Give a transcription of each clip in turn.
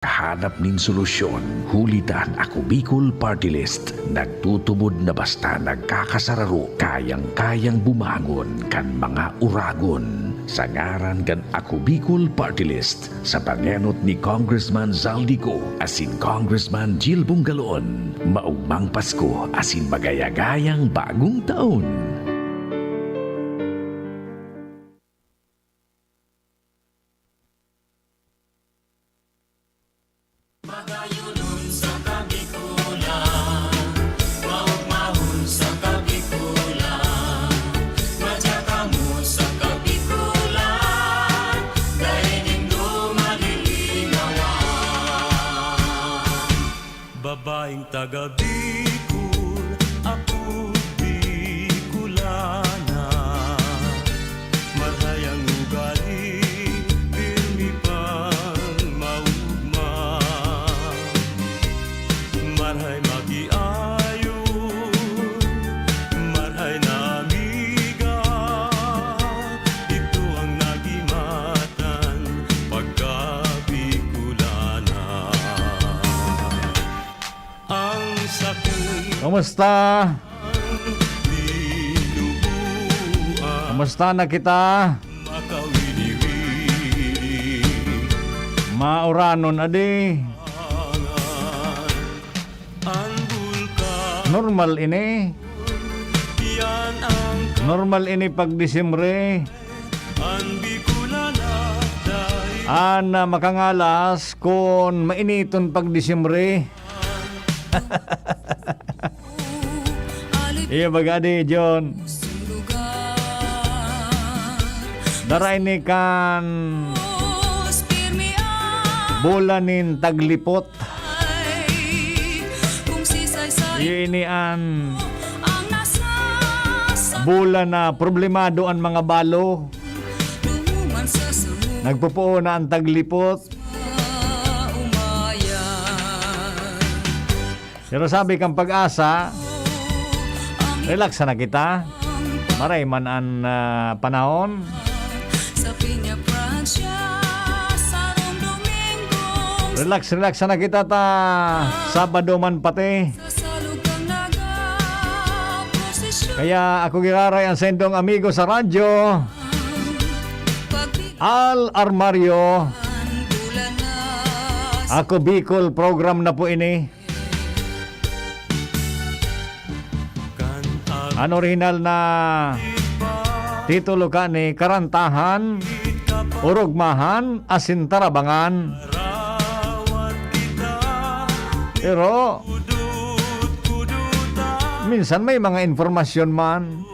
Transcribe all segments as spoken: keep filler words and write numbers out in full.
Hanap nin solusyon, huli ta an Ako Bicol Party List nagtutubod na basta nagkakasararo, kayang-kayang bumangon kan mga uragon. Sa ngaran kan Ako Bicol Party List, sa pangenot ni Congressman Zaldy Co asin Congressman Jil Bongalon, maogmang Pasko asin magayagayang Bagong Taon! Magayonon sa Kabikolan, maogmahon sa Kabikolan, madya kamo sa Kabikolan, dai nindo malilinawan. Babaeng taga Bicol, apo Bicolana. Marhay ang ugali, pirmi pang maugma. Marhay makiayon, marhay na amiga. Ito ang nagimatan pagka Bicolana. Ang sakong Kumusta? Kumusta na kita? Mauranon, adi. Normal ini. Normal ini pag Disyembre. An, ah, makangalas kun mainiton pag Disyembre. Iyo baga di, John. Dara ini kan bulan nin taglipot. Iyo ini an bulan na problemado an mga balo. Nagpopoon na an taglipot. Pero sabi kan Pag-asa, relax na kita. Maray man an, ah, panahon. Relax, relax na kita ta Sabado man pati. Kaya ako giraray an saindong amigo sa radyo, Al Armario. Ako Bicol program na po ini. An orihinal na titulo kani, Karantahan, Orogmahan, asin Tarabangan. Pero minsan may mga impormasyon man.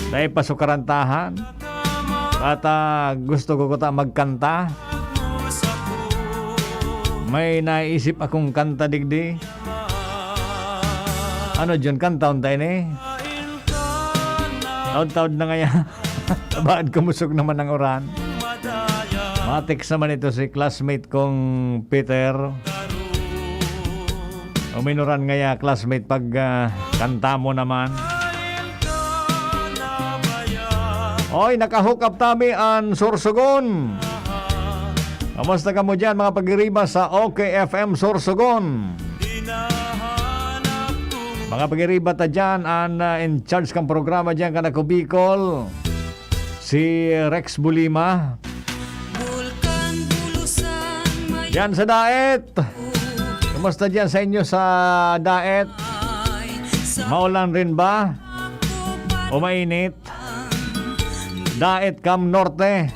Dai pa so karantahan. At, ah, gusto ko kuta magkanta. May naisip akong kanta digdi. Ano, John, kantahon ta ini? Taod-taod na ngaya. Baad kumusog naman ang uran. Matext naman ito si classmate kong Peter. Uminuran ngaya, classmate, pag, ah, kanta mo naman. Oy, naka-hook up ta mi an Sorsogon. Kamusta kamo diyan, mga pag-iriba sa O K F M Sorsogon? Mga pag-iriba ta diyan, an, ah, in charge kan programa diyan, kan Ako Bicol, si Rex Bulima. Diyan sa Daet. Kumusta diyan sa inyo sa Daet? Maulan rin ba? O mainit? Daet Cam Norte.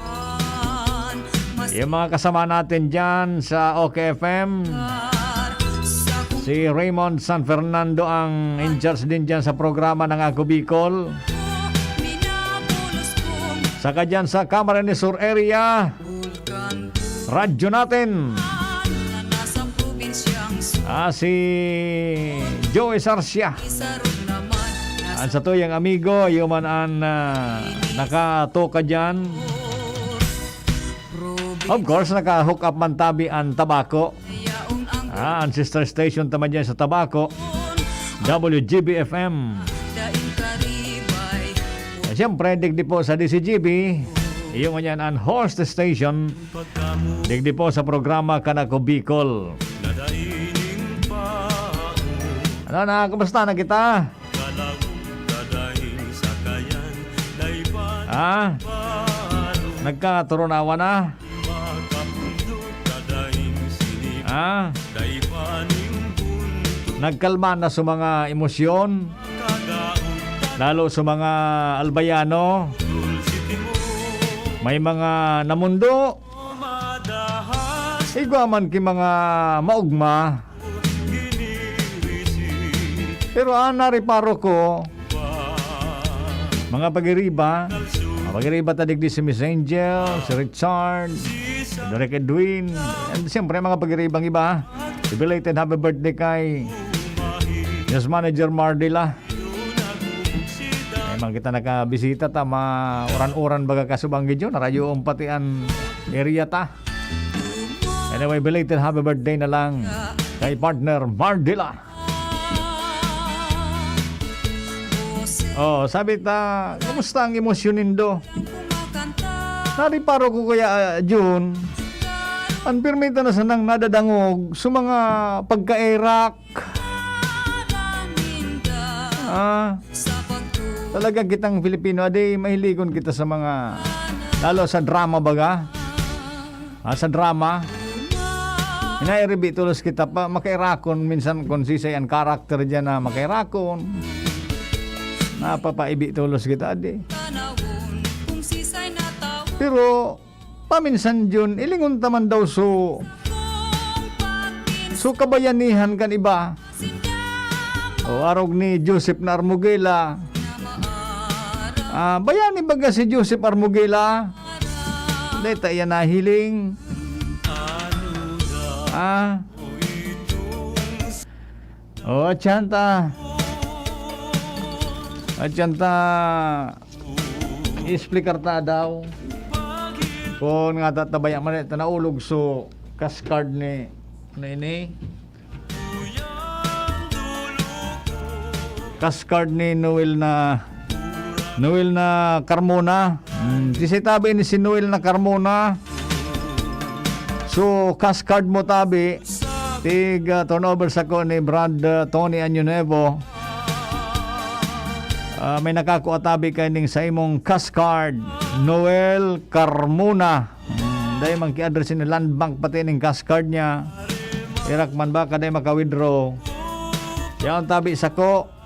Yung mga kasama natin diyan sa O K F M. Si Raymond San Fernando ang in charge din diyan sa programa ng Ako Bicol. Saka diyan sa Camarines Sur area, radyo natin. Ah, si Joey Sarcia. An satuyang amigo, iyo man an, ah, nakatoka diyan. Of course, naka-hook up man tabi an Tabaco. Ah, an sister station ta man diyan sa Tabaco, W G B F M. At siyempre, digdi po sa D C G B, Iyo ngunyan an host station. Digdi po sa programa Kanako Bicol. Ano na, kumusta na kita? Ah, nagkaturunawan na? Ah, nagkalma na sa mga emosyon, lalo sa mga Albayano. May mga namundo. Igwa man ki mga maugma. Pero, ah, nareparo ko, mga pagiriba, mga pagiriba ta digdi si Miss Angel, si Richard, si Direk Edwin, and siyempre, mga pagiribang iba. Si belated happy birthday kay News Manager Mardila. Ay, man kita nakabisita ta, ma-uran-uran baga kasubang gidyo, narayoon pati an area ta. Anyway, belated happy birthday na lang kay partner Mardila. Oh, sabi ta, kumusta ang emosyon nindo? Nariparo ko kaya, ah, Jun, ang pirmi ta na sanang nadadangog sa mga pagkaerak. Ah, talaga kitang Filipino, adi, mahiligon kita sa mga, lalo sa drama baga. Ah, sa drama. Inairibi tulos kita pa, makairakon, minsan kung sisay ang karakter dyan na makairakon. Napapaibi tulos kita, adi. Pero, paminsan Jun, ilingon ta man daw so, so kabayanihan kan iba. O, arog ni Joseph na Armugela. Ah, bayani baga si Joseph Armugela? Deta iyan nahiling. Ah. O, atsyan ta. Atsyan ta. Explicar ta daw. Kung nga tatabaya man ito, naulog so cascade ni, ano ini? Cascade ni Noel na, Noel na Carmona. Hmm, sisay tabi ni si Noel na Carmona. So, cascade mo tabi. Tig, ah, turnover sako ni Brad, ah, Tony Año Nuevo. Ah, may nakakua tabi kaining sa imong cascade, Noel Carmona. Hmm, dai man ki-address ni Land Bank pati ning cascade niya. Irak man baka dai maka-withdraw. Yaon tabi sako.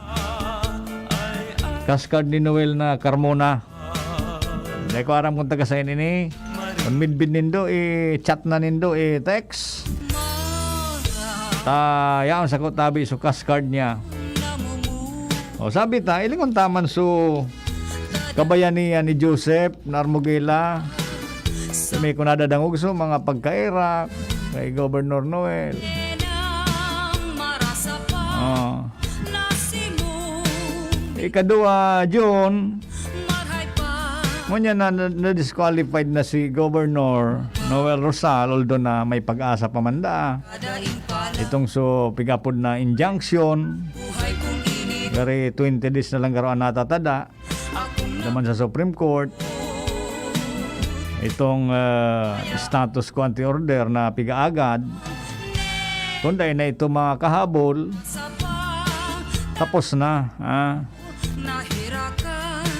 Cascade ni Noel na Carmona. Dai ko aram kung taga sain ini. Kung midbid nindo, i-chat na nindo, i-text. Ta, yaon sako tabi so cascade niya. O, sabi ta, ilingon ta man so kabayanihan ni Joseph na Armugela. Sa may kunada dangog so mga pagkaerak kay Governor Noel. Oh. Ikaduwa, June. Ngunyan na, na, na-disqualified na si Governor Noel Rosal, although na may pag-asa pa man daa. Itong so, pigapod na injunction, gari twenty days na lang garo ang natatada naman sa Supreme Court. Itong, ah, status quo ante order na pigaagad, kung dai na ito makakahabol, tapos na, ah.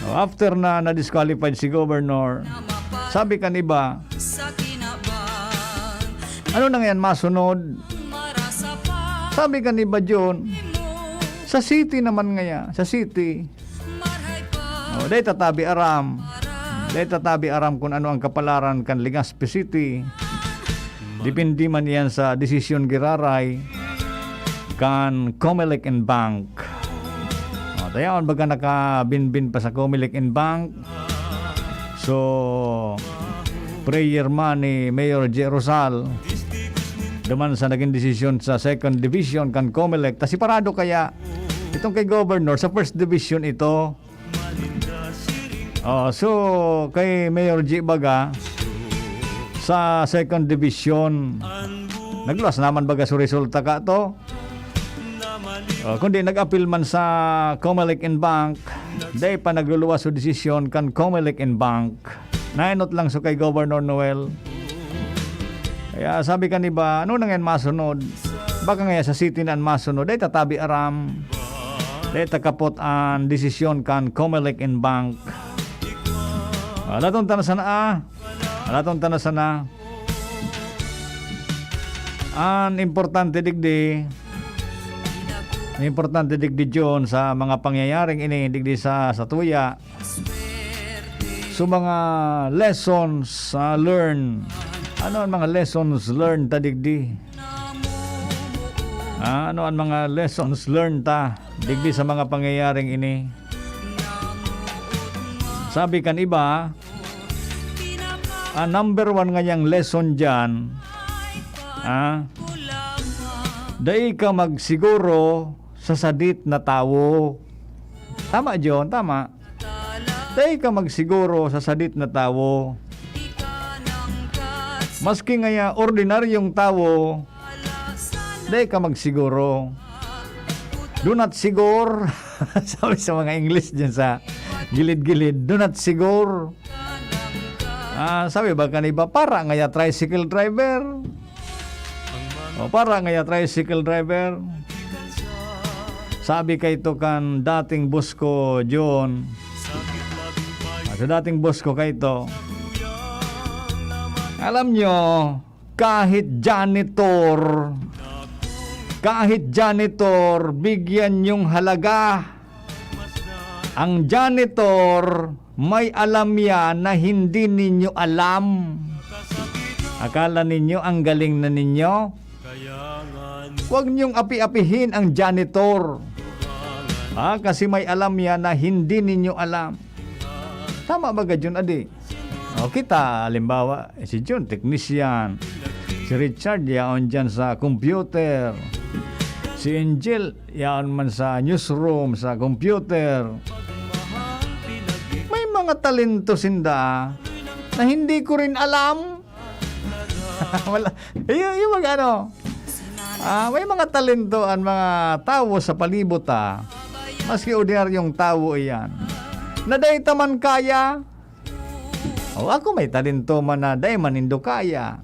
O, after na na-disqualified si Governor, sabi kan iba, "Ano na ngayon masunod?" Sabi kan iba, Jun, sa city naman ngaya, sa city. O, dai tatabi aram. Dai tatabi aram kung ano ang kapalaran kan Legazpi City. Depende man iyan sa desisyon giraray kan Comelec and Bank. O, ta yaon baga nakabinbin pa sa Comelec and Bank. So, prayer man ni Mayor J. Rosal duman sa naging desisyon sa second division kan Comelec. Ta separado kaya itong kay Governor, sa first division ito. Oh, so, kay Mayor G baga, sa second division, nagluwas naman baga so resulta ka to. Oh, kundi nag-apil man sa Comelec and Bank, dai pa nagluluwas so desisyon kan Comelec and Bank. Naenot lang so kay Governor Noel. Kaya sabi kan iba, "Ano na ngayon masunod? Baka ngaya sa city na an masunod." Dai ta tabi aram. Dai ta kapot an desisyon kan Comelec and Bank. Alaton ta na sana, ah. Alaton ta na sana. An importante digdi, an importante digdi, John, sa mga pangyayaring ini digdi sa, sa tuya, so, mga lessons, ah, learn. Ano an mga lessons learned ta digdi? Ah, ano an mga lessons learned ta digdi sa mga pangyayaring ini? Sabi kan iba, ang number one ngayang lesson diyan, ah, dai ka magsiguro sa sadit na tawo. Tama, John, tama. Dai ka magsiguro sa sadit na tawo. Maski ngaya ordinaryong tawo, dai ka magsiguro. Do not sigor. Sabi sa mga English dyan sa gilid-gilid, "Do not sigor." Ah, sabi ba kan iba, "Para ngaya tricycle driver." O, para ngaya tricycle driver. Sabi kaito kan dating boss ko, John. Ah, sa dating boss ko kaito, alam nyo, kahit janitor, kahit janitor, bigyan yung halaga. Ang janitor, may alam yan na hindi ninyo alam. Akala ninyo ang galing na ninyo? Huwag niyong api-apihin ang janitor. Ah, kasi may alam yan na hindi ninyo alam. Tama ba, Gadyon, adi? O, kita, halimbawa, si John, technician. Si Richard, yaon dyan sa computer. Si Angel, yaon man sa newsroom, sa computer. May mga talento sinda na hindi ko rin alam. Wala. Yung, yung mga ano, ah, may mga talento ang mga tawo sa palibot, ah. Maski ordinaryong tawo iyan. Na dai ta man kaya. O, ako may talento man na dai man nindo kaya.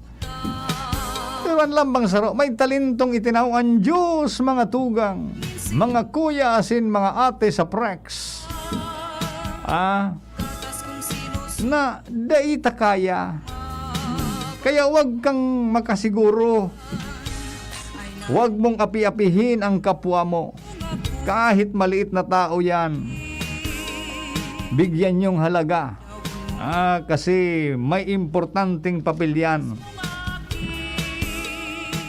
Pero an lambang saro, may talentong itinao an Diyos, mga tugang, mga kuya, asin mga ate sa Prex. Ah, na dai ta kaya. Kaya wag kang makasiguro. Wag mong api-apihin ang kapwa mo. Kahit maliit na tao yan, bigyan niyong halaga. Ah, kasi may importanteng papel yan.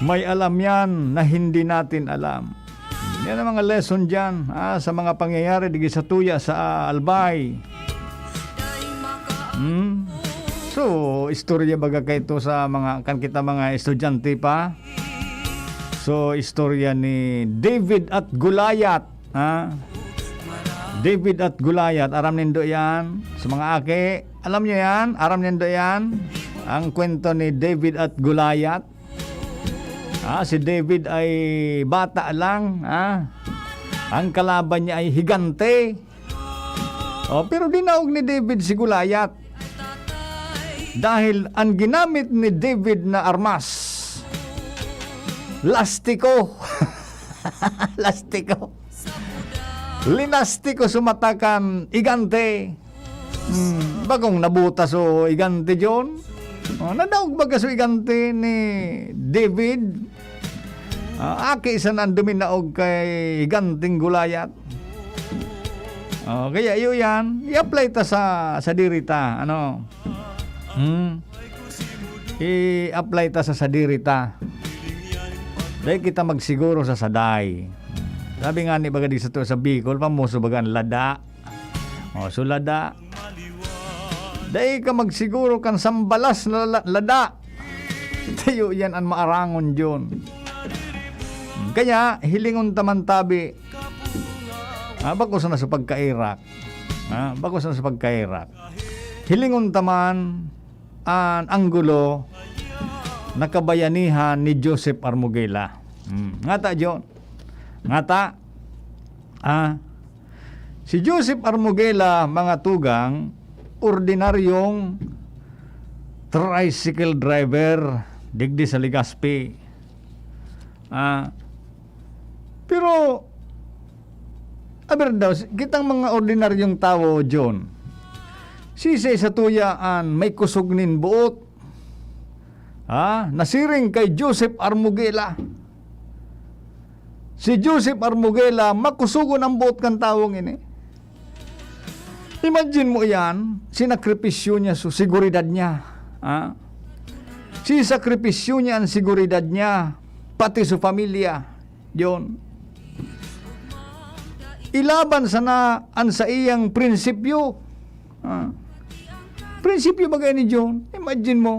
May alam yan na hindi natin alam. Yan ang mga lesson dyan, ah, sa mga pangyayari digdi sa tuya, sa, ah, Albay. Hmm? So, istorya baga kaito sa mga, kan kita mga estudyante pa. So, istorya ni David at Goliath, ha? David at Goliath, aram nindo yan? Sa mga aki, alam nyo yan? Aram nindo yan? Ang kwento ni David at Goliath. Ah, si David ay bata lang, ah. Ang kalaban niya ay higante. Oh, pero dinaog ni David si Goliath. Dahil ang ginamit ni David na armas, lastiko. Lastiko. Linastiko sumatakan higante. Hmm, bagong nabutas so higante, John. Oh, nadaog baga so higante ni David. Ah, aki sana an duminaog kay higanting Goliath. Oh, kaya iyo yan, i-apply ta sa, sa diri ta, ano? Hmm. I-apply ta sa sadiri ta. Dai kita magsiguro sa saday. Sabi nga ni baga di sa to sa Bicol, famoso baga ang lada. O, so lada. Dai ka magsiguro kan sambalas na la-, lada. Tayo yan ang maarangon, John. Kaya, hilingon ta man tabi. Ah, bako sana sa pagkairak. Ah, bako sana sa pagkairak. Hilingon ta man an anggulo na kabayanihan ni Joseph Armugela. Hmm. Ngata, John. Ngata, ah, si Joseph Armugela, mga tugang, ordinaryong tricycle driver digdi sa Legazpi. Ah, pero, aber daw, kitang mga ordinaryong tawo, John, sisay sa tuya an may kusog nin boot, ah, nasiring kay Joseph Armugela. Si Joseph Armugela, makusugon ang boot kan tawong ini. Imagine mo iyan, sinakripisyo niya su seguridad niya. Ha? Sisakripisyo niya an seguridad niya, pati su pamilya. Yon. Ilaban sana an saiyang prinsipyo. Ha? Prinsipyo baga ni John. Imagine mo.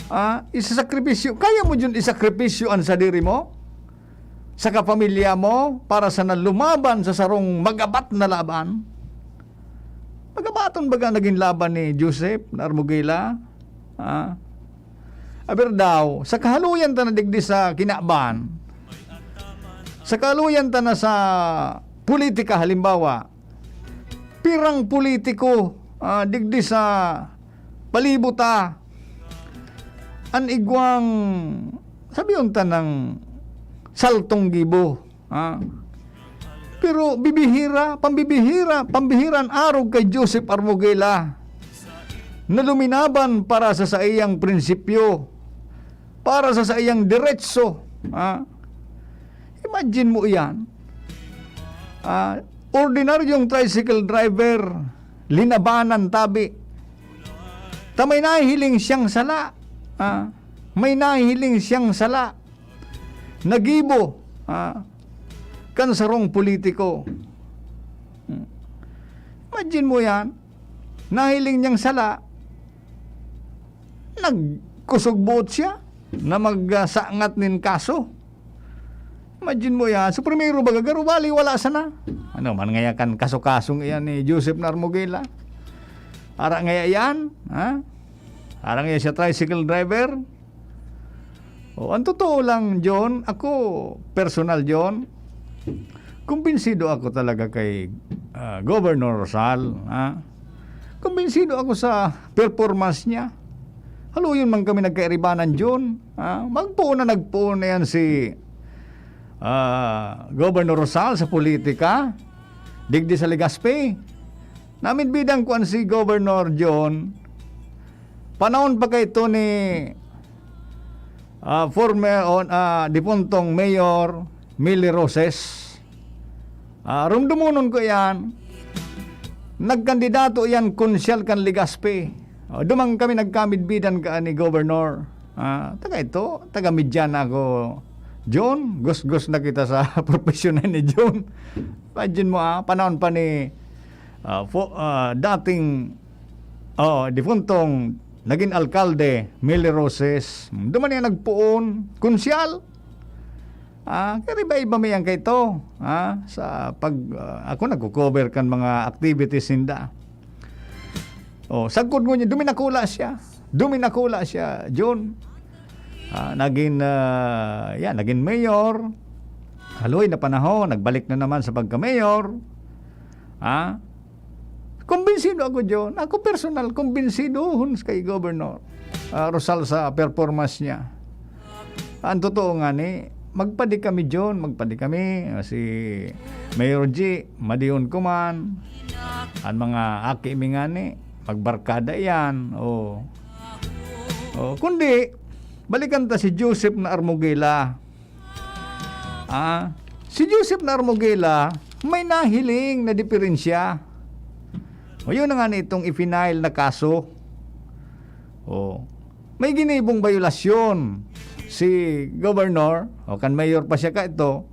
Ah, isasakripisyo. Kaya mo, John, isakripisyo an sadiri mo? Sa kapamilya mo para sana lumaban sa sarong magabat na laban? Magabaton baga nagin laban ni Joseph na Armugela? Ah. Aber daw, sa kahaluyan ta na digdi sa kinaban, sa kahaluyan ta na sa politika, halimbawa, pirang politiko, ah, digdi sa palibot ta, an igwang, sabihon ta nang saltong gibo, ha? Pero bibihira, pambibihira, pambihira an arog kay Joseph Armugela na luminaban para sa saiyang prinsipyo, para sa saiyang diretso, ha? Imagine mo iyan. Ah, ordinaryong tricycle driver, linabanan tabi. Ta may nahihiling siyang sala. Ah, may nahihiling siyang sala. Nagibo, ah, kan sarong politiko. Hmm. Imagine mo yan. Nahiling niyang sala. Nagkusog buot siya na magsangat nin kaso. Imagine mo yan. Sa primero baga, garo bali, wala sana. Ano man ngaya kan kaso-kasong iyan ni Joseph na Armugela? Ara ngaya yan, ha? Ara ngaya siya tricycle driver? O, ang totoo lang, John, ako, personal, John, kumbinsido ako talaga kay, ah, Governor Rosal, ha? Kumbinsido ako sa performance niya. Haluyon man kami nagkairibanan, John, ha? Magpoon na nagpoon na yan si, ah, Governor Rosal sa politika, digdi sa Legazpi. Namidbidan ko an si Governor John, panahon pa kaito ni, ah, former, o, ah, depuntong Mayor Milly Roses. Ah, rumdumonon ko iyan. Nagkandidato iyan konsyal kan Legazpi. O, duman kami nagkamidbidan ka ni Governor. Ah, taga ito, taga media na ako, John. Gusgos na kita sa profesyon na ni John. Imagine mo, ah, panahon pa ni, ah, fo-, ah, dating, oh, defuntong naging alkalde, Milly Roses. Duman niya nagpoon, konsyal. Ah, kaya iba-iba may ang kaito, ah, sa pag, ah, ako nagko-cover kan mga activities ninda. Oh, sagkod ngunyan, duminakula siya. Duminakula siya, John. Ah, naging, ah, yan, naging mayor. Haloy na panahon, nagbalik na naman sa pagka-mayor. Ah, kumbinsido ako, John. Ako personal, kumbinsido hun kay Governor, ah, Rosal sa performance niya. Ang totoo nga ni, magpadi kami, John, magpadi kami. Ah, si Mayor G, madiyon ko man. Ang mga aki mi nga ni, magbarkada yan. Oh. Oh, kundi, balikan ta si Joseph na Armugela. Ah, si Joseph na Armugela, may nahiling na diferensya. O, yun na nga na itong i-file na kaso. Oh. May ginibong bayolasyon si Governor, o kan mayor pa siya ka ito,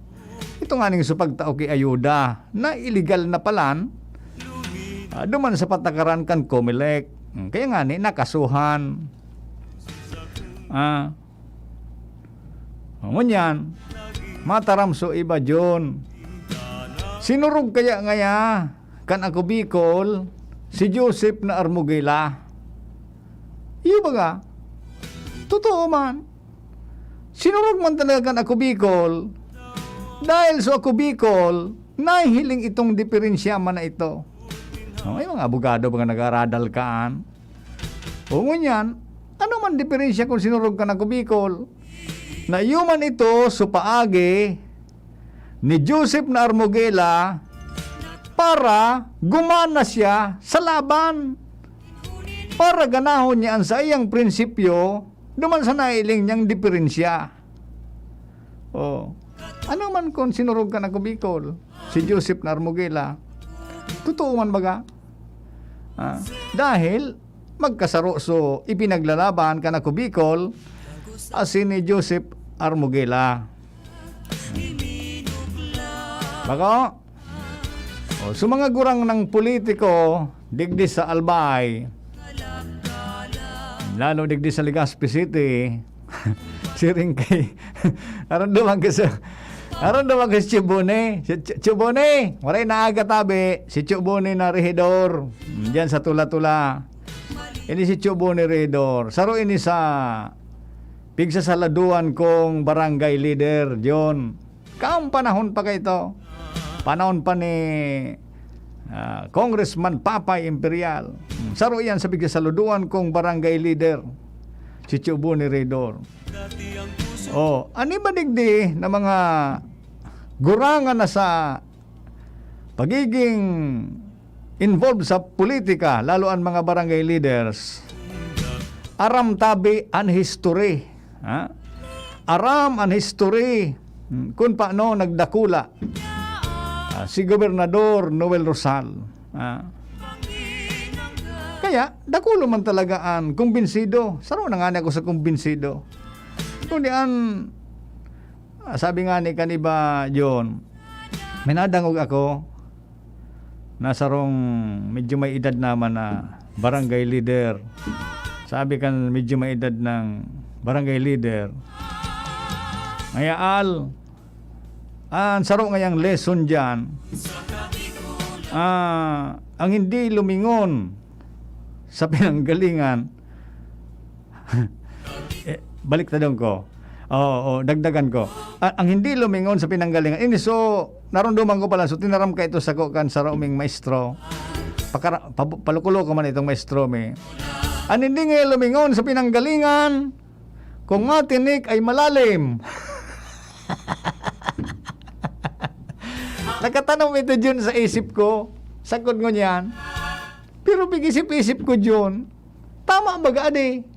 ito nga ning supagtao ki ayuda na iligal na palan, ah, duman sa patakaran kan Comelec. Hmm, kaya nga ni, nakasuhan. Ah, ngunyan, mataram so iba, John. Sinurog kaya ngaya kan Ako Bicol si Joseph na Armugela? Iyo baga? Totoo man. Sinurog man talaga kan Ako Bicol, dahil sa Ako Bicol, nahihiling itong diferensya man na ito. No, may mga abogado mga nag-aradal kaan. O ngunyan, ano man diferensya kun sinurog ka na Kubikol? Naiyo man ito sa paagi ni Joseph na Armugela para gumana siya sa laban, para ganahon niya an saiyang prinsipyo duman sa nailing niyang diferensya. Oh. Ano man kun sinurog ka na Kubikol, si Joseph na Armugela, totoo man baga? Ah, dahil magkasaro so ipinaglalaban ka na Kubikol, asin ni Joseph Armugela. Bako? O, so mga gurang ng politiko, digdi sa Albay, lalo digdi sa Legazpi City, siring kay, aron duman ka sa, aron duman ka si Chubone. Si Ch-, Chubone, waray naaga tabi, si Chubone na rehedor, diyan sa Tula-Tula. Ini si Chubone rehedor. Saro ini sa pigsasaladuan kong barangay leader, John. Kaong panahon pa kaito. Panahon pa ni, ah, Congressman Papay Imperial. Hmm, saro iyan sa pigsasaluduan kong barangay leader, si Chubone Redor. Oh, ani ba digdi na mga gurangan na sa pagiging involved sa politika, lalo an mga barangay leaders, aram tabi an history, ha? Aram an history, hmm, kun paano nagdakula, ah, si Gobernador Noel Rosal, ha? Kaya, dakulo man talaga an kumbinsido. Saro na ngani ako sa kumbinsido. Kundi an, ah, sabi ngani kan iba, John, may nadangog ako, na sarong medyo may edad naman na barangay leader. Sabi kan medyo may edad ng barangay leader, "Ngaya, Al, an saro ngayang lesson diyan, ah, ang hindi lumingon sa pinanggalingan." Eh, baliktadon ko. Oo, oo, dagdagan ko. A-, ang hindi lumingon sa pinanggalingan. Ini, so, narumduman ko pala, so, tinaram ka ito sako kan saro ming maestro. Pakara-, pa-, paluko-luko man itong maestro mi. An hindi nga lumingon sa pinanggalingan, kung matinik ay malalim. Nakatanom ito, Jun, sa isip ko. Sagkod ngunyan. Pero pag-isip-isip ko, Jun, tama baga, adi?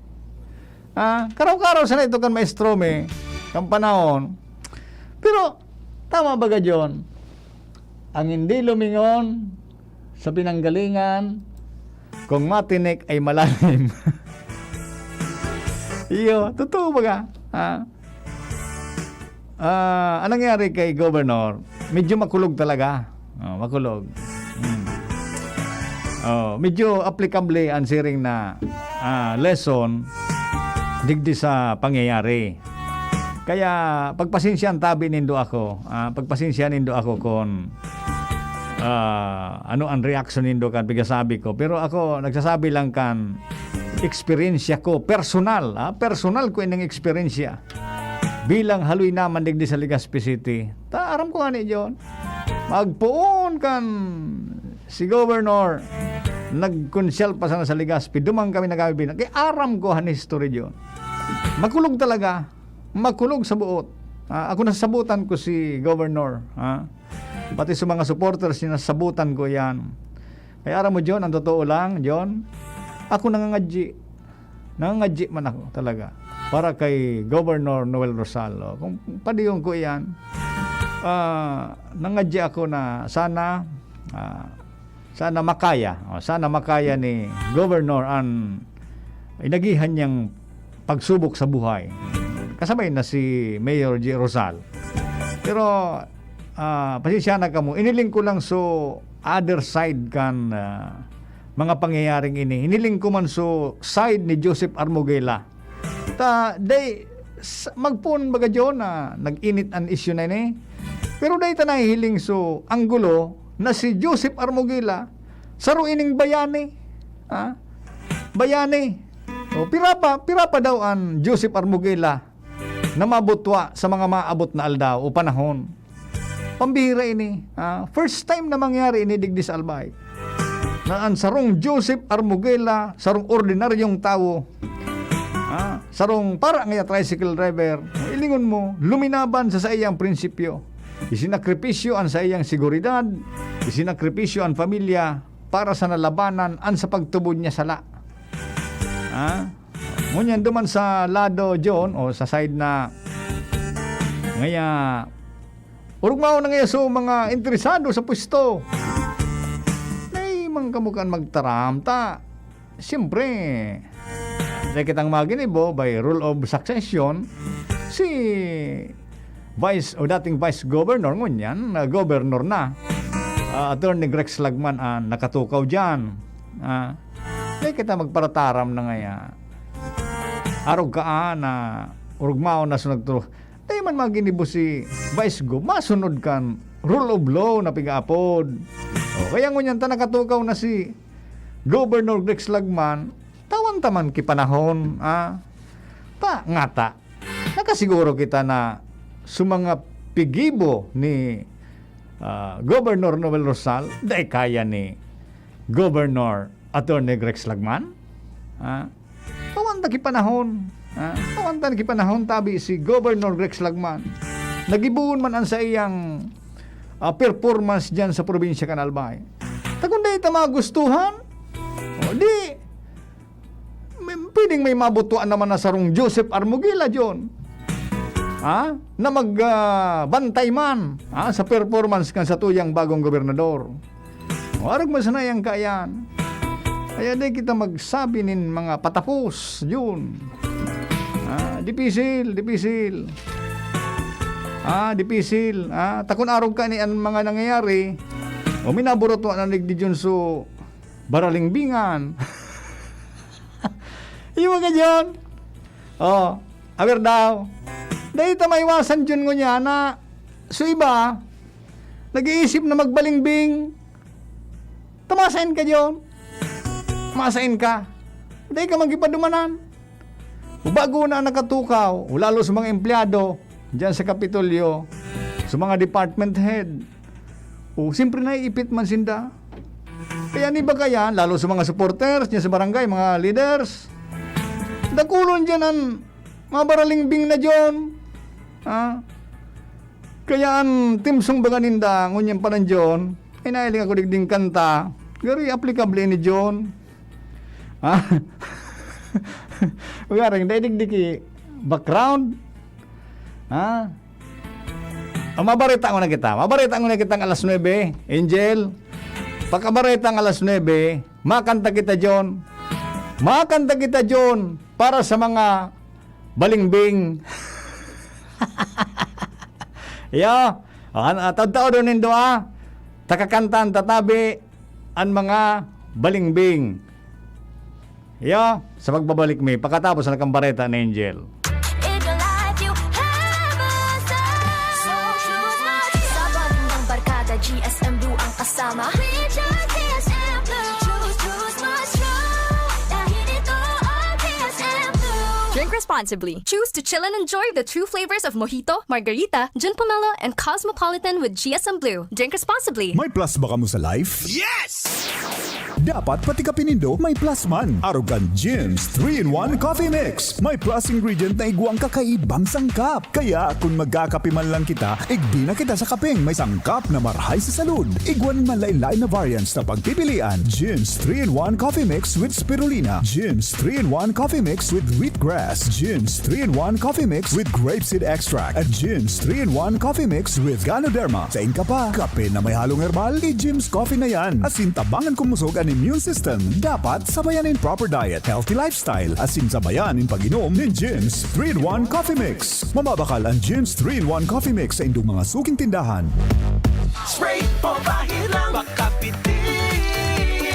Ah, karaw-karaw sana ito kan maestro mi, kan panahon. Pero, tama baga, Jun? Ang hindi lumingon sa pinanggalingan, kung matinik ay malalim. Iyo, totoo baga? Ah. Ah, anong nangyari kay Governor? Medyo makulog talaga. Oh, makulog. Hmm. Oh, medyo aplikable ang siring na, ah, lesson digdi sa pangyayari. Kaya pagpasensya ang tabi nindo ako. Ah, pagpasensya nindo ako kung, ah, ano ang reaksyon nindo kan pigasabi ko. Pero ako, nagsasabi lang kan eksperyensya ko, personal, ah, personal ko ining eksperyensya. Bilang haloy naman digdi sa Legazpi City. Ta, aram ko ngani, John. Magpoon kan si Governor, nagkonsyal pa sana sa Legazpi. Duman kami nagkabibina. Kaya aram ko han history, John. Makulog talaga. Makulog sa buot. Ah, ako nasasabutan ko si Governor, ha? Pati sa mga supporters niya, nasasabutan ko yan. Kaya aram mo, John, ang totoo lang, John, ako nangangadyi. Nangangadyi man ako talaga para kay Governor Noel Rosal. Kung padiyon ko iyan, ah, nangadyi ako na sana, ah, sana makaya, o, sana makaya ni Governor an inagihan niyang pagsubok sa buhay. Kasabay na si Mayor J. Rosal. Pero, ah, pasensya na kamo. Iniling ko lang so other side kan, ah, mga pangyayaring ini. Hiniling ko man so side ni Joseph Armogela. Ta, day, s-, magpoon baga, John, na nag-init an isyu na ini. Pero day ta nahihiling so anggulo na si Joseph Armogela, saro ining bayani. Ha? Bayani. O, pira pa, pira pa daw an Joseph Armogela na mabutwa sa mga maabot na aldaw o panahon. Pambihira ini. Ah, first time na mangyari ini digdi sa Albay. An sarong Joseph Armugela, sarong ordinaryong tawo, ah, sarong para ngaya tricycle driver, ilingon mo, luminaban sa saiyang prinsipyo. Isinakripisyo an saiyang seguridad, isinakripisyo an pamilya para sa nalabanan an sa pagtubod niya sala. Ah, ngunyan duman sa lado, John, o sa side na ngaya, orog mao na ngaya so mga interesado sa pwesto. Dai man kamo kan magtaram ta. Siyempre, dai kitang maginibo by rule of succession, si Vice o dating Vice Governor, ngunyan, ah, Governor na, ah, Attorney Grex Lagman, ah, nakatukaw diyan. Ah, dai kita magparataram na ngaya. Arog ka, ah, na orog mao na sunod to. Dai man maginibo si Vice Gov, masunod kan rule of law na pigaapod. O, kaya ngunyan ta nakatukaw na si Governor Grex Lagman, tawan ta man ki panahon, ah. Ta, ngata, nakasiguro kita na sa mga pigibo ni, ah, Governor Noel Rosal, dai kaya ni Governor Attorney Grex Lagman? Ah, tawan ta ki panahon. Ah, tawan ta ki panahon, tabi si Governor Grex Lagman. Nagibohon man an saiyang, ah, performance diyan sa probinsya kan Albay. Ta kun dai ta magustuhan, o di, may, pwedeng may mabutuan naman na sarong Joseph Armugela, John. Ha? Na mag, ah, bantay man, ha, sa performance kan satuyang bagong gobernador. O, arog man sana yan kaiyan. Kaya di kita magsabi nin mga patapos, John. Ah, dipisil, dipisil. Ah, dipisil. Ah, ta kun arog ka ni an mga nangyayari, o minaburutuan na digdi, John, so, baralingbingan. Iwa ka, John. Oh, aber daw. Dai ta maiwasan, John, ngunyan na so iba, nag-iisip na magbalingbing. Tamasain ka, John. Tamasain ka. Dai ka magipadumanan. O bago na nakatukaw, o lalo sa mga empleyado, diyan sa Kapitolyo, sa mga department head, o siyempre naiipit man sinda. Kaya ni ba kaya, lalo sa mga supporters, diyan sa barangay, mga leaders, dakulon diyan an mga baralingbing na, John. Ha? Kaya an theme song baga ninda, ngunyan pa nan John, ay nahiling ako digding kanta. Gari, aplikable ni John. Ha? Ugaring, dai digdi ki background. Ha? Ah, mabareta nguna kita. Mabareta nguna kitang alas nuebe, Angel. Pagkabareta ng alas nuebe, makanta kita, John. Makanta kita, John, para sa mga balingbing. Yo, an, ah, taod-taodon nindo, ah. Ta kakantan ta tabi an mga balingbing. Yo, sa pagbabalik mi, pakatapos na kan bareta ni Angel. In your life, you have a son. So choose wisely. Sa bonding ng barkada, G S M Blue ang kasama. We choose G S M Blue. Choose, choose what's true. Dahil ito ang G S M Blue. Drink responsibly. Choose to chill and enjoy the true flavors of Mojito, Margarita, Gin Pomelo, and Cosmopolitan with G S M Blue. Drink responsibly. May plus ba kamo sa life? Yes! Dapat pati kape nindo may plus man. Arog kan Jim's three-in-one Coffee Mix. May plus ingredient na igwang kakaibang sangkap. Kaya, kun magkakape man lang kita, igdi na kita sa kapeng may sangkap na marhay sa salud. Igwa nin manlaen-laen na variants na pagpipilian. Jim's three-in-one Coffee Mix with Spirulina. Jim's three-in-one Coffee Mix with Wheatgrass. Jim's three-in-one Coffee Mix with Grapeseed Extract. At Jim's three-in-one Coffee Mix with Ganoderma. Sain ka pa? Kape na may halong herbal? I-Jim's Coffee na yan. Asin tabangan kumusog an immune system. Dapat sabayan nin proper diet, healthy lifestyle. Asin sabayan nin pag-inom nin Jim's three-in-one Coffee Mix. Mababakal an Jim's three-in-one Coffee Mix sa indong mga suking tindahan. Spray o bahid lang, makabitin.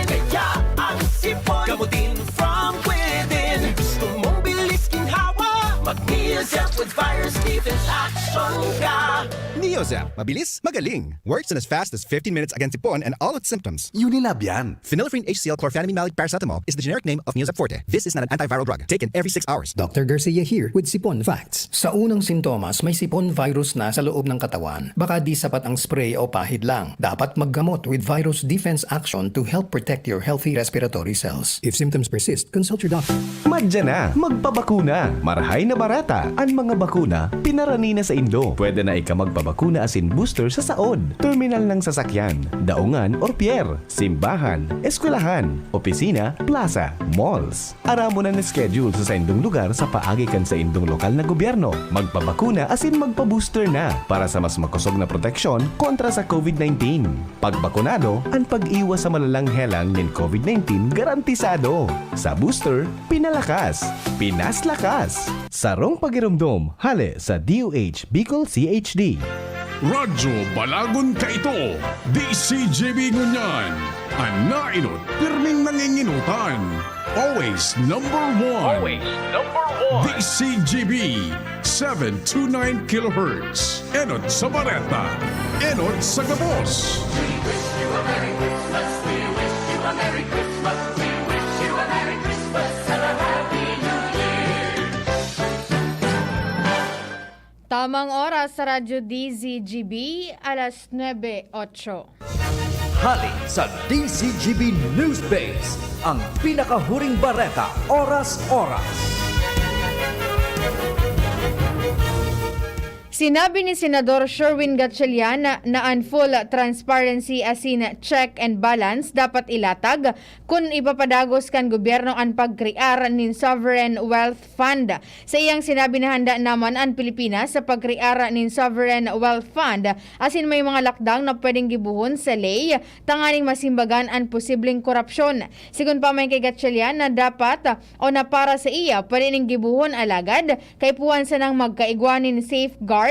Kaya ang sipon, gamutin from within. Gusto mong bilis ginhawa, magni Neozep with virus defense action ka. Neozep, mabilis, magaling. Works in as fast as fifteen minutes against sipon and all its symptoms. Unilab yan. Phenylephrine H C L chlorphenamine malic paracetamol is the generic name of Neozep Forte. This is not an antiviral drug. Taken every six hours. Doctor Garcia here with Sipon Facts. Sa unang sintomas, may sipon virus na sa loob ng katawan. Baka di sapat ang spray o pahid lang. Dapat maggamot with virus defense action to help protect your healthy respiratory cells. If symptoms persist, consult your doctor. Madya na, magpabakuna. Marahay na barata. An mga bakuna, pinarani na saindo. Pwede na ika magpabakuna asin booster sa saod, terminal ng sasakyan, daungan or pier, simbahan, eskwelahan, opisina, plaza, malls. Aramon an schedule sa saindong lugar sa paagi kan saindong lokal na gobyerno. Magpabakuna asin magpa-booster na para sa mas makosog na proteksyon kontra sa COVID nineteen. Pagbakunado, an pag-iwas sa malalang helang nin COVID nineteen garantisado. Sa booster, pinalakas, pinaslakas. Sarong pagiromdom, hale sa D O H Bicol C H D. Radyo Balagon kaito, D C G B ngunyan. An nainot, pirming nanginginutan. Always number one. Always number one. D C G B, seven two nine kilohertz. Enot sa bareta. Enot sa gabos. We wish you a Merry Christmas. We wish you a Merry Christmas. We wish you a Merry Christmas and a Happy New Year. Tamang oras sa Radyo D Z G B, alas nuebe otso. Hali sa D Z G B News Base, ang pinakahuring bareta, oras-oras. Sinabi ni Senador Sherwin Gatchalian na, na an full transparency asin check and balance dapat ilatag kun ipapadagos kan gobyerno an pagkrear nin sovereign wealth fund. Sa iyang sinabi na handa naman an Pilipinas sa pagkrear nin sovereign wealth fund asin may mga lakdang na pwedeng gibohon sa ley tanganing masimbagan an posibleng korapsyon. Sigon pa man kay Gatchalian na dapat o na para sa iya pwede ning gibohon, alagad kaipuhan sanang magkaigwa nin safeguards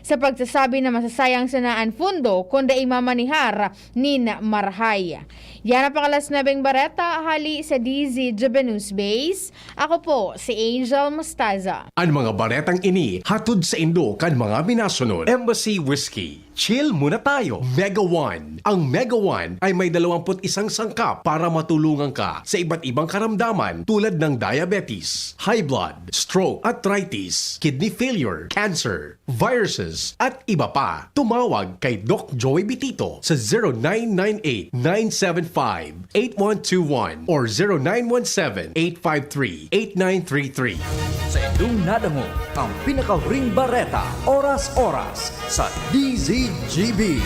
sa pagsasabi na masasayang sana an pondo kun dai mamanihar nin marahay. Yan ang pang-alas nuebeng bareta, hali sa D Z G B News Base. Ako po si Angel Mostaza. An mga baretang ini hatod saindo kan mga minasunod: Embassy Whiskey, Chill Muna Tayo, Mega One. Ang Mega One ay may dalawampu't isang sangkap para matulungan ka sa iba't ibang karamdaman tulad ng diabetes, high blood, stroke, arthritis, kidney failure, cancer, viruses, at iba pa. Tumawag kay Doc Joey Bitito sa zero nine nine eight, nine seven five, eight one two one or zero nine one seven, eight five three, eight nine three three. Sa indong nadangog ang pinakahuring bareta, oras-oras, sa D Z G B.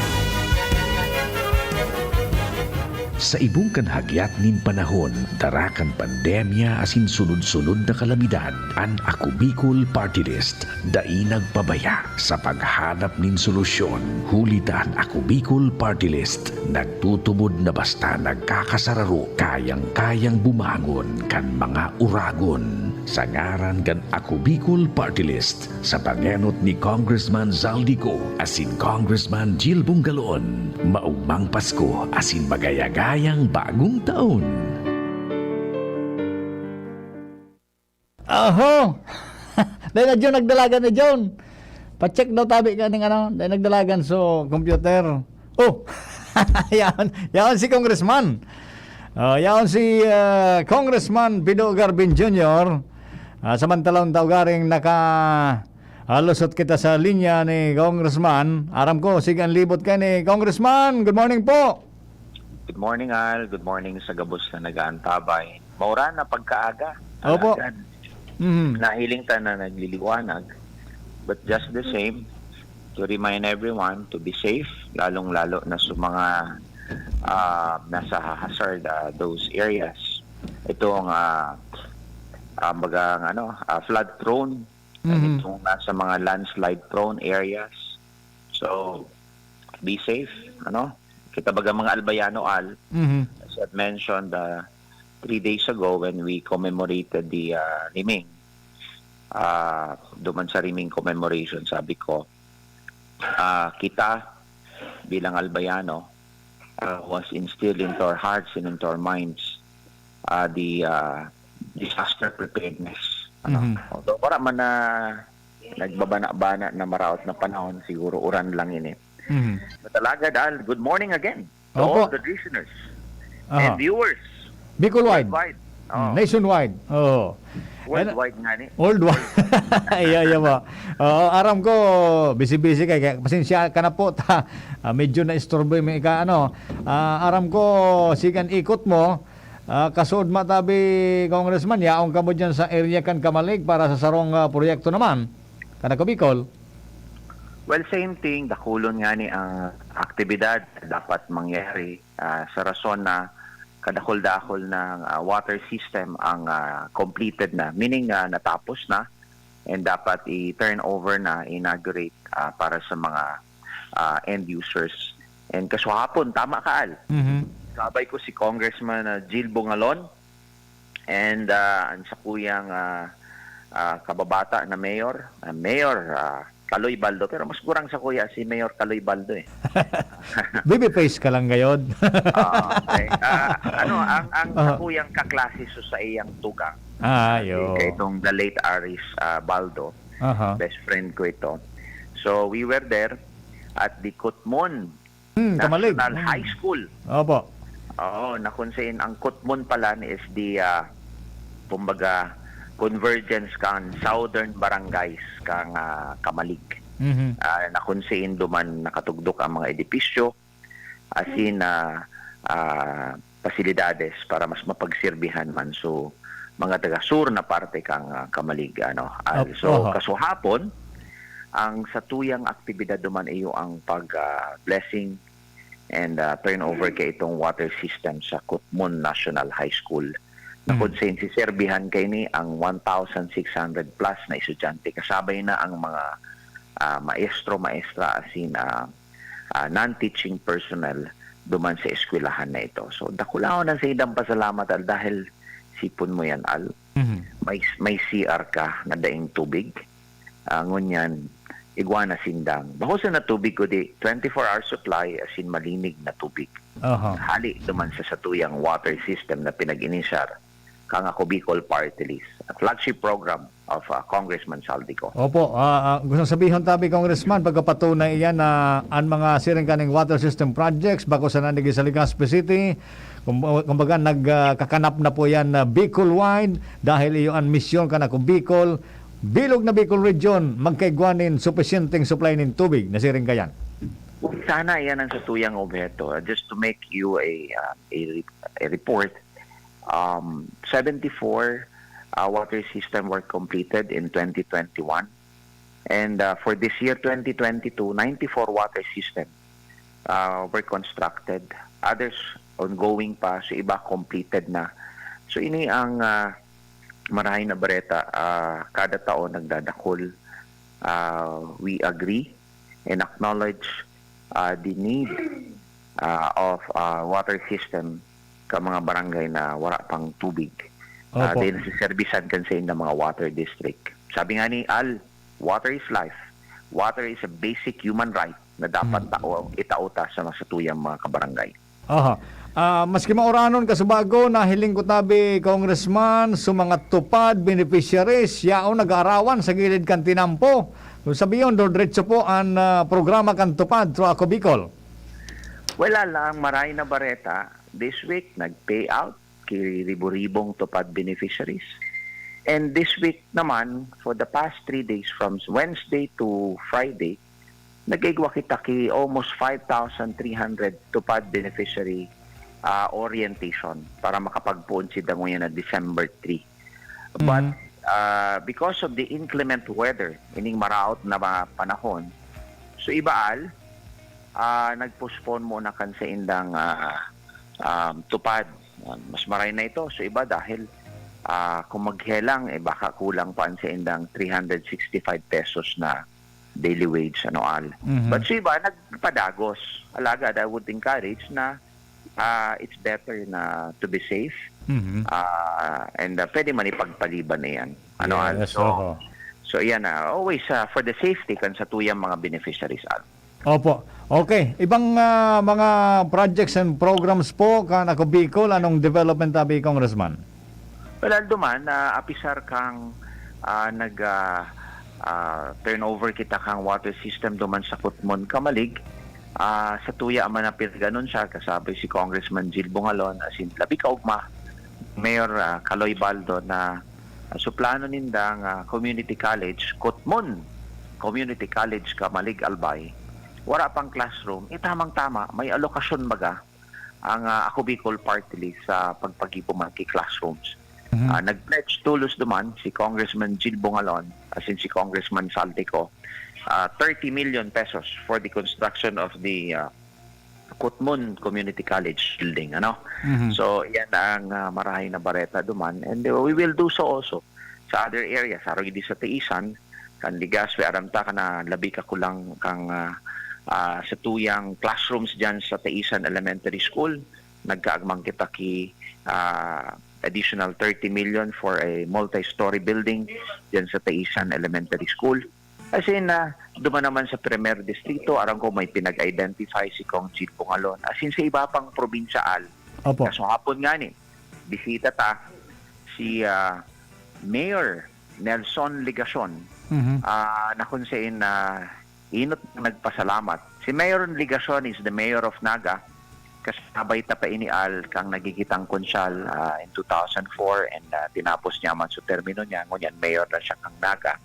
Sa ibong kan hagyat nin panahon, dara kan pandemya asin sunod-sunod na kalamidad, an Ako Bicol Party List dai nagpabaya sa paghanap nin solusyon, huli ta an Ako Bicol Party List nagtutubod na basta nagkakasararo, kayang-kayang bumangon kan mga uragon. Sa ngaran kan Ako Bicol Party List, sa pangenot ni Congressman Zaldy Co asin Congressman Jil Bongalon, maogmang Pasko asin magayagayang Bagong Taon! Oho! Dai na, John, nagdalagan na, John. Pa-check daw tabi ka ning ano, dai nagdalagan so computer. Oh! Yaon, yaon si Congressman. Oh, yaon si, ah, Congressman Pido Garbin Junior. Ah, samantalang tao garing naka, ah, lusot kita sa linya ni Congressman. Aram ko, sige ang libot ka ni Congressman. Good morning po. Good morning, Al. Good morning sa gabos na nag-aantabay. Mauran na pagkaaga. Opo. Alagad, mhm, nahiling ta na nagliliwanag. But just the same, to remind everyone to be safe, lalong-lalo na sa mga, ah, nasa hazard, ah, those areas. Itong, ah, ah, bagang, ano, ah, flood prone, mhm, itong nasa mga landslide prone areas. So, be safe, ano? Kita baga mga Albayano, Al, mhm, as I've mentioned, ah, three days ago when we commemorated the, ah, Riming, ah, duman sa Riming commemoration, sabi ko, ah, kita bilang Albayano, ah, was instilled into our hearts and into our minds, ah, the, ah, disaster preparedness. Ano? Mhm. Although wala man na nagbabana-bana na maraot na panahon, siguro uran lang ini. Mhm. But alagad, Al, good morning again to Opo. all the listeners Aha. and viewers Bicol-wide. worldwide. Mm, Oh, nationwide. Oh. worldwide nga ni. Worldwide. Iya, iya ba? Oo, aram ko, busy-busy kay, kaya pasensya ka na po. Ta, ah, medyo na-istorbo yung ika, ano. Ah, aram ko, sigan ikot mo. Ah, kasuod matabi, Congressman, yaon ka mo dyan sa area kan Kamalig para sa sarong ah, proyekto naman. Kada ko Bicol. Well, same thing. Dakulon nga ni ang aktibidad na dapat mangyari ah, sa rason na kadakol-dakol ng ah, water system ang ah, completed na, meaning ah, natapos na, and dapat i-turn over na, inaugurate ah, para sa mga ah, end users. And kasuhapon, tama ka, Al. Mhm. Kabay ko si Congressman ah, Jill Bungalon and ah, ang sakuyang ah, ah, kababata na mayor, ah, Mayor ah, Kaloy Baldo, pero mas gurang sa kuya si Mayor Kaloy Baldo eh. Baby face ka lang gayod. Ah, okay. Ah, ano, ang, ang Ah. sakuyang kaklase so sa iyang tugang. Ah, Si, yo. Kay itong the late Aris ah, Baldo, Aha. best friend ko ito. So, we were there at the Kutmon Hmm, Kamalig. National Hmm. High School. Opo. Oo, na kung saan ang Kutmon pala ni is the, ah, kumbaga, convergence kan southern barangays kan ah, Kamalig. Mhm. Ah, na kung saan duman nakatugdok ang mga edipisyo, asin na ah, pasilidades para mas mapagsirbihan man so mga taga-sur na parte kang ah, Kamalig. Ano. Ah, Op-, so, oho. Kasuhapon, ang satuyang aktibidad duman iyo ang pag ah, blessing and ah, turnover kay itong water system sa Kutmon National High School. Na Mm. kung saan siserbihan kay ni ang one thousand six hundred plus na estudyante, kasabay na ang mga ah, maestro, maestra, asin ah, ah, non-teaching personnel duman sa eskwelahan na ito. So, dakulahon ang sa idang pasalamat, Al, dahil sipon mo yan, Al. Mhm. May, may C R ka na daing tubig. Ah, ngunyan, igwa na sindang. Bako sa natubig ko di, twenty-four hour supply, asin malinig na tubig. Aha. Hali duman sa satuyang water system na pinag-inisyar kang Ako Bicol Party List, a flagship program of ah, Congressman Saldico. Opo, ah, ah, gusto sabihon tabi, Congressman, pagkapatunay iyan na ang mga siring kaning water system projects, bako sana naging sa Legazpi City, kum-, kumbaga, nagkakanap na po yan na Bicol-wide, dahil iyo ang misyon kan Ako Bicol, bilog na Bicol Region, magkaigwa nin supisyenteng supply nin tubig na siring kayan. Sana iyan ang satuyang obheto. Uh, just to make you a, uh, a, re- a report, um, seventy-four uh, water system were completed in twenty twenty-one. And uh, for this year, twenty twenty-two, ninety-four water system uh, were constructed. Others ongoing pa, so iba completed na. So ini ang uh, marahay na bareta. Uh, kada taon nagdadakol. Uh, we agree and acknowledge uh, the need uh, of uh, water system ka mga barangay na wara pang tubig. Uh, Opo. Dahil nasiserbisan kan sa mga water district. Sabi nga ni Al, water is life. Water is a basic human right na dapat Mm. tao, itao ta sa masatuyang mga kabarangay. Aha. Ah, maski mauranon kasubago, nahiling ko tabi, Congressman, sa mga TUPAD beneficiaries, yaon nag-aarawan sa gilid kan tinampo. Kung sabiyon, diretso po ang ah, programa kan TUPAD through Ako Bicol. Wala lang, maray na bareta. This week, nag-pay out kay ribo-ribong TUPAD beneficiaries. And this week naman, for the past three days, from Wednesday to Friday, nag-igwa kita ki almost five thousand three hundred TUPAD beneficiary ah, orientation para makapagpoon si danguyan na December three. But Mhm. ah, because of the inclement weather, ining maraot na mga panahon, so iba Al, ah, nag-postpone muna kan sa indang ah, um, TUPAD. Ah, mas maray na ito. So iba dahil ah, kung maghelang, eh, baka kulang pa ang sa indang three hundred sixty-five pesos na daily wage, ano, Al. Mhm. But so iba, nagpadagos. Alagad, I would encourage na ah, it's better na to be safe. Mhm. Ah, and ah, pwede man ipagpaliban na yan. Ano, Al? Yes, So, oho. so yan na. Always ah, for the safety kan sa tuyang mga beneficiaries, Al. Opo. Okay. Ibang ah, mga projects and programs po kan Ako Bicol, anong development tabi, Congressman? Well, Aldo man, ah, apisar kang ah, nag ah, ah, turnover kita kan water system duman sa Kutmon, Camalig. Ah, sa tuya man na pinag-anunsya, kasabi si Congressman Jil Bungalon, asin labi kaugma, Mayor, ah, Kaloy Baldo na, ah, su plano ninda nga community college, Kutmon Community College, Camalig, Albay, wara pang classroom, eh, tamang-tama, may alokasyon baga ang, ah, Ako Bicol Party List sa pagpagibo man ki classrooms. Mhm. Ah, nag-pledge tolos duman si Congressman Jil Bungalon, asin si Congressman Saldico, ah, thirty million pesos for the construction of the, ah, Kutmon Community College building, ano? Mhm. So, yan ang, ah, marahay na bareta duman. And, uh, we will do so also sa other areas. Arog di sa Taisan, kan Legazpi, aram ta ka na labi ka kulang kang, ah, ah, sa tuyang classrooms dyan sa Taisan Elementary School. Nagkaagmang kita ki, ah, additional thirty million for a multi-story building dyan sa Taisan Elementary School. As in, ah, duman naman sa Primer Distrito, aram ko may pinag-identify si Cong Jil Bungalon. As in, sa iba pang probinsyal. Opo. Kaso hapon nga ni, bisita ta si, ah, Mayor Nelson Legacion, Mhm. ah, na kung saan, ah, inot nagpasalamat. Si Mayor Legacion is the mayor of Naga. Kasabay ta pa ini al kang nagigitang konsyal, ah, in two thousand four and, ah, tinapos niya man su termino niya. Ngunyan, mayor na siya kang Naga.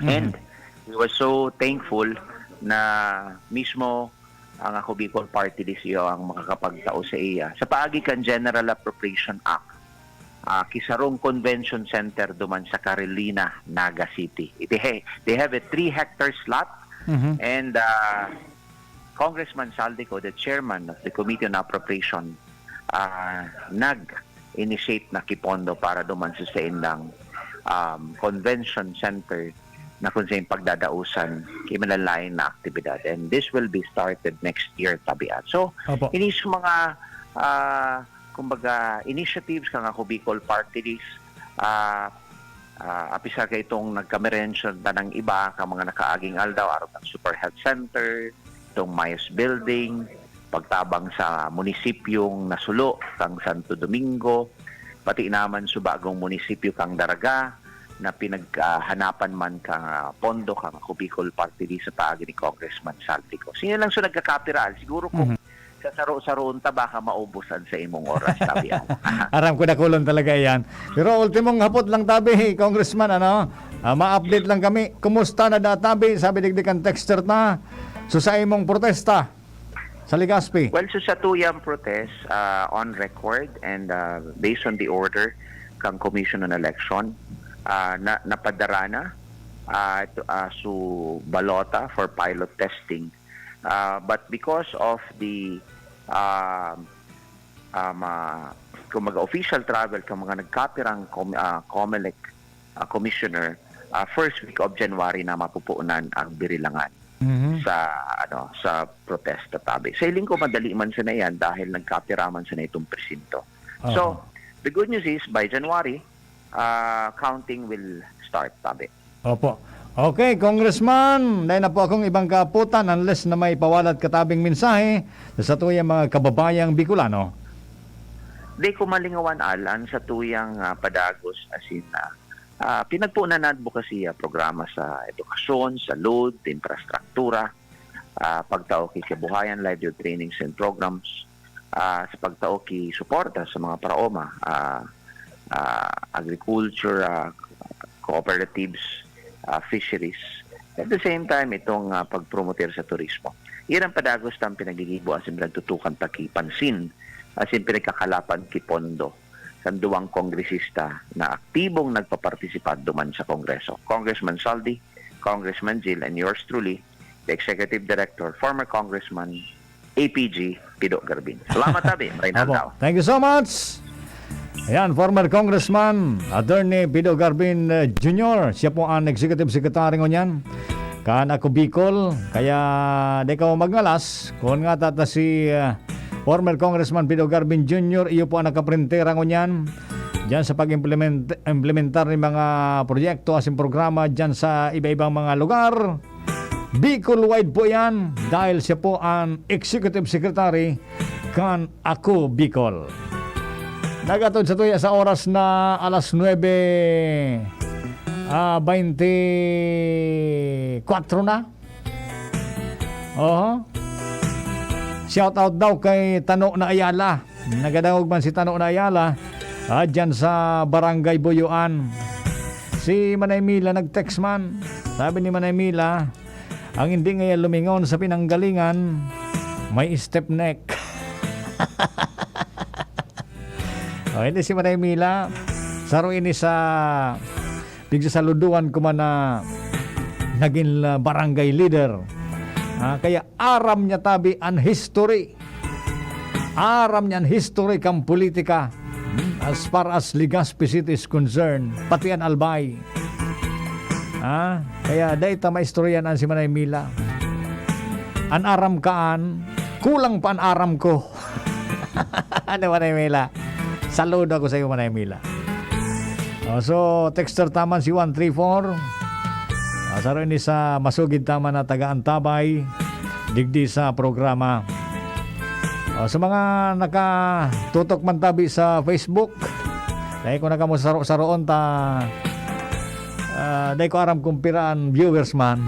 Mhm. And he was so thankful na mismo ang Ako Bicol Party List iyo ang makakapagtao sa iya. Sa paagi kan General Appropriation Act, ah, kisarong convention center duman sa Carolina, Naga City. They, they have a three hectares lot Mhm. and, ah, Congressman Saldico, the chairman of the Committee on Appropriation, ah, nag-initiate na ki pondo para duman sa saindang, um, convention center na kung saan pagdadausan ki malalain na aktibidad. And this will be started next year, tabiat. So, Opo. ini sa mga, ah, kumbaga, initiatives kan Ako Bicol Party List, ah, ah, apisar ka itong nagkamerensyon tanang iba, ka mga nakaaging aldaw, arog kan Super Health Center, itong Mayos Building, pagtabang sa munisipyong nasulo kang Santo Domingo, pati naman sa bagong munisipyo kang Daraga, na pinaghanapan man kang, ah, pondo kang Ako Bicol Party List sa paagi ni Congressman Saldico. Sino lang so nagkakapiraal? Siguro kung Mhm. sa saro-saroon ta, baka maubos an sa imong oras, tabi ako. Aram ko, dakulon talaga yan. Pero ultimong hapot lang, tabi, Congressman, ano? Ah, ma-update lang kami. Kumusta na da, tabi? Sabi digdi kan texter ta. So, sa imong protesta sa Legazpi? Well, so sa tuyang protest, ah, on record and, ah, based on the order kang Commission on Election, ah, na, napadara na, ah, ito, ah, su balota for pilot testing. Ah, but because of the, ah, um, ah, kumbaga, official travel kan mga nagkapirang com-, ah, Comelec, ah, commissioner, ah, first week of January na mapupunan ang birilangan Mhm. sa, ano, sa protesta, tabi. Sa hiling ko, madali man sana yan dahil nagkapira man sana itong presinto. So, Oho. the good news is, by January, ah, counting will start, tabi. Opo. Okay, Congressman, dai na po akong ibang kaaputan unless na may pawalat ka tabing mensahe sa satuyang mga kababayang Bicolano. Di ko malingawan, Alan, sa tuyang, ah, padagos, as in, ah, ah, pinagpunan na advokasya, programa sa edukasyon, salud, infrastruktura, ah, pagtao ki kabuhayan, livelihood trainings and programs, ah, sa pagtao ki suporta sa mga paraoma, ah, ah, agriculture, ah, cooperatives, ah, fisheries. At the same time, itong, ah, pagpromoter sa turismo. Iyan ang padagos tang pinagigibo asin pinagtutukan ta ki pansin asin pinagkakalapan ki pondo kan duwang kongresista na aktibong nagpapartisipar duman sa Kongreso, Congressman Saldi, Congressman Jil, and yours truly, the Executive Director, former Congressman A P G Pido Garbin. Salamat, tabi. Maray na Opo. aldaw. Thank you so much. Ayan, former Congressman Attorney Pido Garbin, eh, Junior. Siya po ang Executive Secretary ngunyan kan Ako Bicol. Kaya di ka magngalas, kung nga tata si, eh, former Congressman Pido Garbin Junior, iyo po ang nakaprintera ngunyan diyan sa pag-implement-, implementar ng mga proyekto asin programa diyan sa iba-ibang mga lugar. Bicol-wide po yan dahil siya po ang Executive Secretary kan Ako Bicol. Nagatod sa tuya sa oras na alas nuebe, ah, baynte kwatro na. Oho. Shout out daw kay Tano na Ayala. Nagadangog man si Tano na Ayala, ah, dyan sa Barangay Buyuan. Si Manay Mila nag-text man. Sabi ni Manay Mila, "Ang hindi ngayon lumingon sa pinanggalingan, may stiff neck." O, hindi si Manay Mila. Saro ini sa pigsasaluduhan ko man na naging, ah, barangay leader. Ah, kaya aram niya tabi an history. Aram niya an history kan politika. Hmm, as far as Legazpi City is concerned, pati an Albay. Ah, kaya dai ta maistoryahan si Manay Mila. An aram kaan, kulang pa an aram ko. Ano, Manay Mila? Saludo ako sa iyo, Manay Mila. Oh, so, texter ta man si one three four. Ah, saro ini sa masugid ta man na taga-antabay digdi sa programa. Oh, sa mga nakatutok man tabi sa Facebook, dai ko na kamo saro-saroon ta, ah, dai ko aram kung pira an viewers man.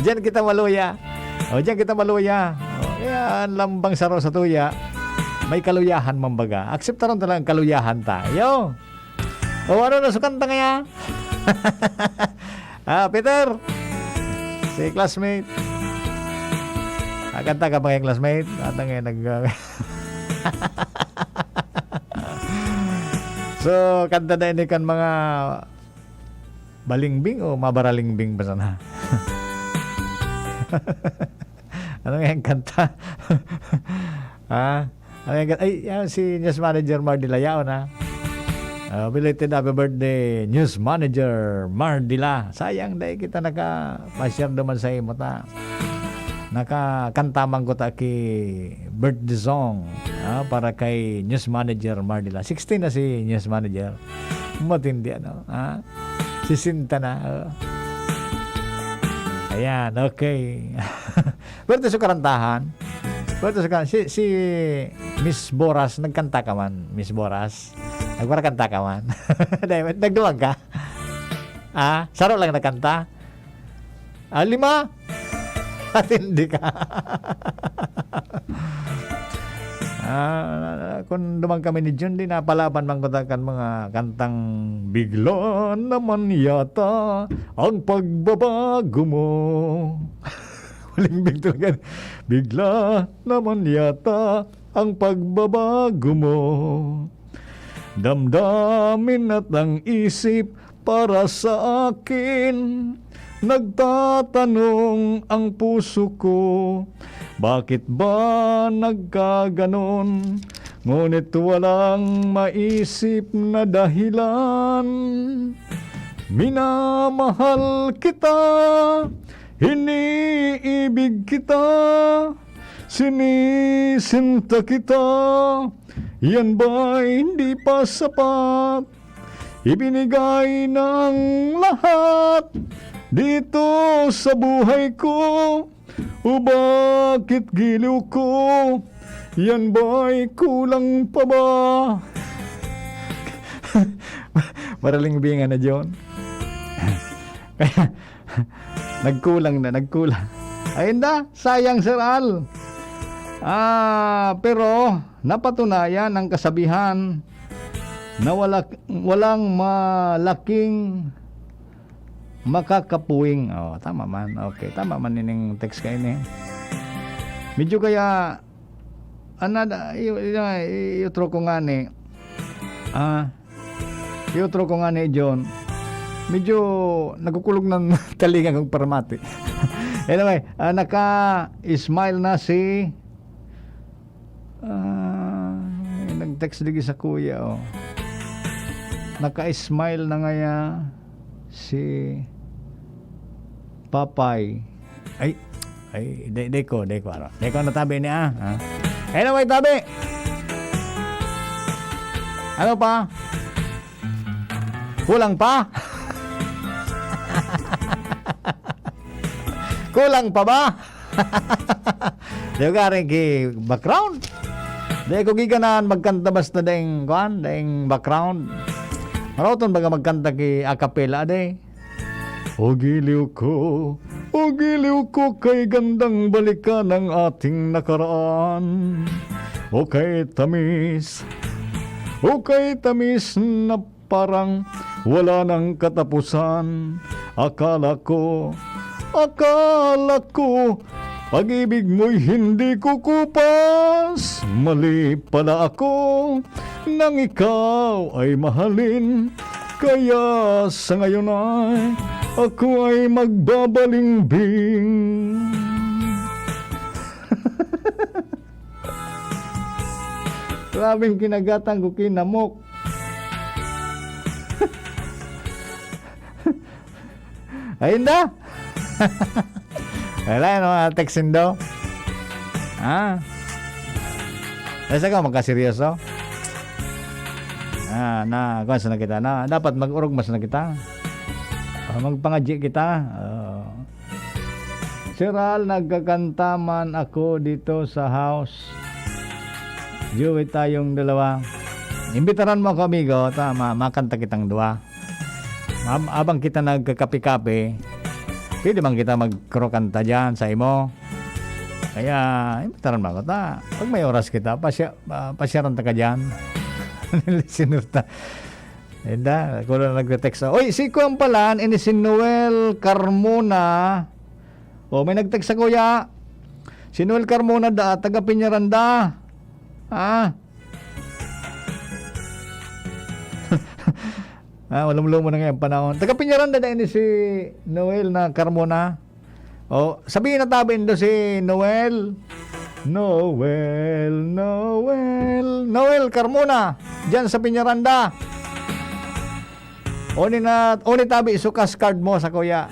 Diyan kita maluya. O, diyan kita maluya. O, yan, lambang saro sa tuya. May kaluyahan, mambaga. Akseptaron talagang kaluyahan ta. Yo! O, ano na sa kanta kaya? Ah, Peter! Si classmate. Ah, kanta ka ba kay classmate? Ata ngayon nag- So, kanta na ini kan mga Balingbing o Mabaralingbing pa sana? Ano nga yung kanta? Ah, ano nga yung kan-, ay, yan, si News Manager Mardila, yaon, ha? Ah, belated happy birthday, News Manager Mardila. Sayang, dai kita naka-share naman sa imo ta. Nakakanta man ko ta ki birthday song, ah, para kay News Manager Mardila. Sixty na si News Manager. Matindi, ano, ah? Sisenta na, oh. Ayan, okay. Pero ito sa karantahan. Pero ito sa kan-, si, si Miss Boras, nagkanta ka man, Miss Boras. Nagparakanta ka man. Dahil, nagduwag ka? Ah, saro lang nagkanta? Ah, lima? Matindi ka. Ah, kung duman kami ni Jun, di napalaban man ko ta kan mga kantang "Bigla naman yata ang pagbabago mo." Malingbing talaga. "Bigla naman yata ang pagbabago mo. Damdamin at ang isip para sa akin. Nagtatanong ang puso ko, bakit ba nagkaganon? Ngunit walang maisip na dahilan. Minamahal kita, iniibig kita, sinisinta kita. Yan ba'y hindi pa sapat? Ibinigay na ang lahat dito sa buhay ko. O bakit giliw ko? Yan ba'y kulang pa ba?" Maralingbingan na, John. Kaya, nagkulang na, nagkulang. Ayun na, sayang, Sir Al. Ah, pero napatunayan ang kasabihan na wala, walang malaking makakapuwing. Oh, tama man. Okay, tama man ining text kaini. Medyo kaya, ana da, i-, i-, i-, i-outro ko ngani. Ah, i-outro ko ngani, John. Medyo nagkukulog ng talinga kong paramati. Anyway, ah, naka-smile na si, ah, nag-text lagi sa kuya, oh. Naka-smile na ngaya si Papay. Ay, ay, di, di ko, di ko, ano. Di ko natabi ni, ah, ah. Anyway, tabi. Ano pa? Kulang pa? Kulang pa ba? Di ko garing ki background. Di ko giganahan magkanta basta daing, kuan, daing background. Maraot man baga magkanta ki a cappella, ade. O giliw ko, o giliw ko, kay gandang balikan ang ating nakaraan. O kay tamis, o kay tamis na parang wala nang katapusan. Akala ko, akala ko, pag-ibig mo'y hindi kukupas. Mali pala ako, nang ikaw ay mahalin. Kaya sa ngayon ay ako ay magbabalimbing. Grabeng kinagatan ko, kinamok. Ay, inda! Wala, no, mga text nindo. Ah. Nasa ka, magkaseryoso? Ah, na, kuwan sa na kita, na, dapat mag-orog mas na kita. Ah, magpangadyi kita. Oh. Sir Al, nagkakanta man ako dito sa house. Duet tayong dalawa. Imbitaran mo ako, amigo. Ta, ma-, makanta kitang dua. Ab-, abang kita nagkakape-kape, pwede man kita magkurukanta dyan sa imo. Kaya, imbitaran mo ako. Ta, pag may oras kita, pasya-, ah, pasyaran ta ka dyan. Listener ta. Inda, kuno nagte-text. Oy, si kuwan pala, ini si Noel Carmona. Oh, may nag-text sa kuya. Si Noel Carmona da, taga Peñaranda. Ah. Ah, malumlumo na ngayong panahon. Taga Peñaranda da ini si Noel na Carmona. Oh, sabihin na tabi nindo si Noel. Noel, Noel, Noel Carmona, diyan sa Peñaranda. Oni na, oni tabi, sukas card mo sa kuya.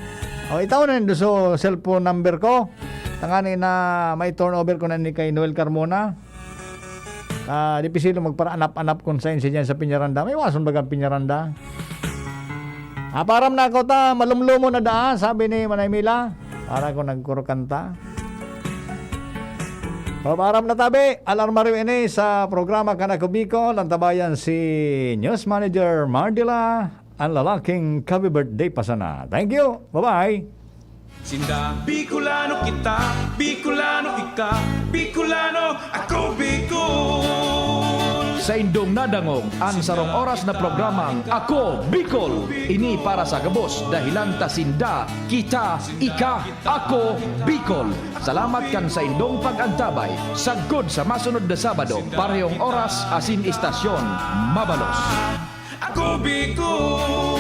O, itaw na nindo so cellphone number ko. Tangani na may turnover ko na ni kay Noel Carmona. Ah, di pisilo magparaanap-anap kung sain siya dyan sa Peñaranda. May wason bagang Peñaranda? Aparam na ako ta, malumlumo na daa, sabi ni Manay Mila. Para ko nagkurukanta. O, aparam na tabi, alarma rin ini sa programa Kan Ako Bicol, ang tabayan si News Manager Mardila, ang lalaking happy birthday pa sana. Thank you. Bye-bye. Sinda, Bicolano kita, Bicolano ika, Bicolano ako, Bicol. Saindong nadangog an sarong oras na programang Ako Bicol. Ini para sa gabos, dahelan ta sinda, kita, ika, ako, Bicol. Salamat kan saindong pag-antabay. Sagkod sa masunod na Sabado, parehong oras asin istasyon, mabalos. Ako, Bicol.